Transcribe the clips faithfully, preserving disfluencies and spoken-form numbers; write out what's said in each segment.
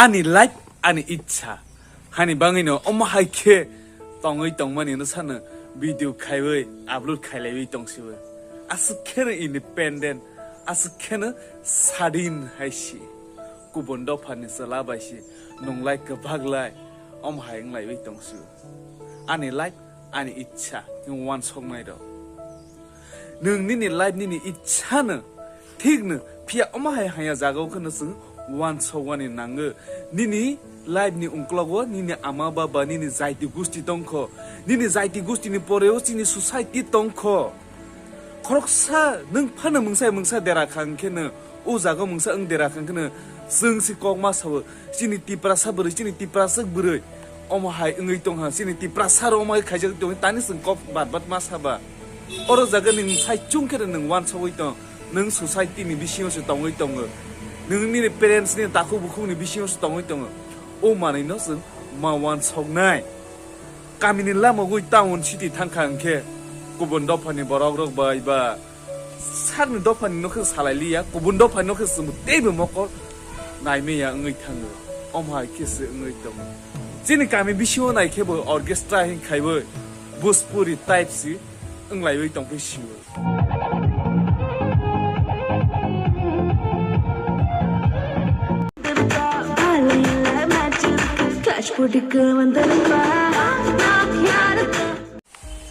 Ani life, ani ichha. Hani bangwino omo hai khe tongwi tongmani no sano video khaiwi upload khailaiwi tongsibo. Aswk kheno independent, aswk kheno sadin hai si. Kubun dophani chwla bai si, nunglai kwbaglai, omo hai wnglaiwi tongsibo. Ani life, ani ichha, nwng wansoknai rok. Nwng nini life nini ichha no, thik no, phiya omo hai haya jaga o kheno chwng wansok wani nango. Nini life ni ungklogo nini ama baba, nini jaiti gusti tongkho, nini jaiti gusti ni poreo chini society tongkho. Khoroksa nwng phano mungsa mungsa dera kha hwnkhe no, o jaga mungsa wng dera kha hwnkhe no, chwng si kok ma sao, chini Tiprasa bwrwi, chini Tiprasa bwrwi. Omo hai wngwi tongha, chini Tiprasa rok omo hai khaijak tongwi, tani chwng kok bat bat ma saba. Oro jaga nwng sai chwng khe nwng wansogwi tong, nwng society ni bisingo se tongwi tongo, nwng nini parents ni takhuk bukhuk ni bisingo se tongwi tongo. O manwi no chwng ma wansoknai. Kamini lamogwi town city thangkha hwnkhe kubun dophani borok rok bai ba sakni dophani no khe salai liya, kubun dophani no khe chwng teibo mokol naimaya wngwi thango. Omo hai khe se wngwi tongo. Chini kami bisingo nai khe bo orchestra hin khaibo Bhojpuri type si wnglaiwi tongphai sio.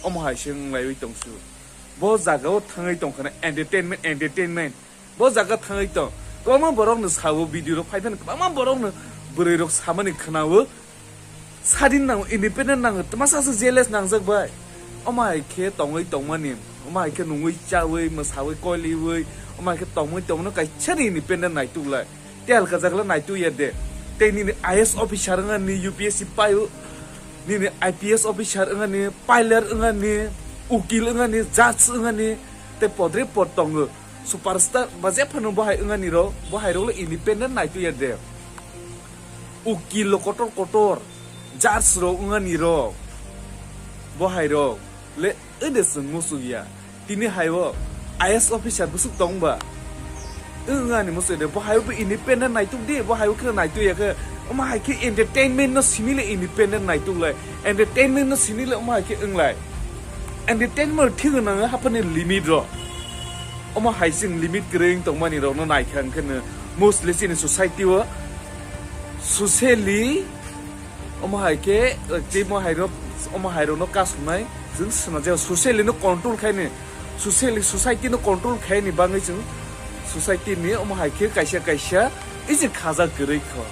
Omo hai se wnglaiwi tongsu. Bo jaga o thangwi tongkhana entertainment, entertainment. Bo jaga thangwi tong. Kwbangma borok no sao video rok phai phano kwbangma borok no bwrwi rok samani khwnao. Sadin nango, independent nango, twmasa se jealous nangjak bai. Omo hai khe tongwi tongmani, omo hai khe nungwi chawi, mwsawi, koiliwi, omo hai khe tongwi tongmano kaisa ni independent naituk lai. Tei halka jagla naituk ya de. Tei nini I A S officer wngani, U P S C paio, nini I P S officer wngani, pilot wngani, ukil wngani, judge wngani, tei podre pod tongo. Superstar ba jephano bo hai wngani ro, bo hai rok le independent naituk ya de. Ukil lo kotor kotor, judge rok wngani rok, bo hai rok le ede chwng muchuk ya. Tini hai o I A S officer bwswk tong ba? Wngani muchuk de, bo hai o bo independent naituk di, bo hai o khe naituk ya khe, omo hai khe entertainment no simi le independent naituk lai, entertainment no simi le omo hai khe wng lai. Entertainment thik nang haphani limit ro. Omo hai chwng limit kwrwi wng tongmani rokno naikha hwnkhe no mostly chini society o socially omo hai khe, eh, tei omo hai rok, omo hai rokno kasumnai chwng swna jao socially no control khaini, socially society no control khaini bangwi chwng society ni omo hai khe kaisa kaisa isi khajak kwrwi kho.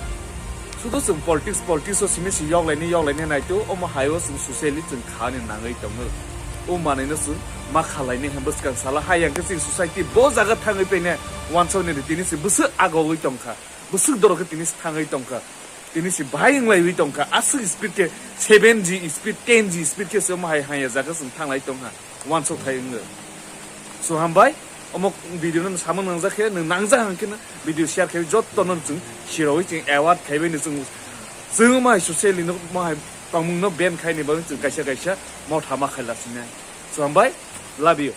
Sudo chwng politics, politics o simi si yoklaini, yoklaini naitu, omo hai o chwng socially chwng khani nangwi tongo. O manwi no chwng ma khalaini hwnba swkang sala hai yang khe chwng society bo jaga thangwi paine wansokni tini si bwswk agogwi tongkha, bwswk dorok khe tini si thangwi tongkha, tini si bahai wnglaiwi tongkha, aswk speed khe seven G speed, ten G speed khe se omo hai hanya jaga chwng thanglai tongkha. Wansok thai wngwi. So hambai, omo video no samung nangjak khe, nwng nangjak hwnkhe no video share khai, jotto no chwng siroi chwng award khaibai no chwng, chwng omo hai socially no omo hai tongmung no ban khaini bagwi chwng kaisa kaisa motha ma khaila sinai. So hambai, love you.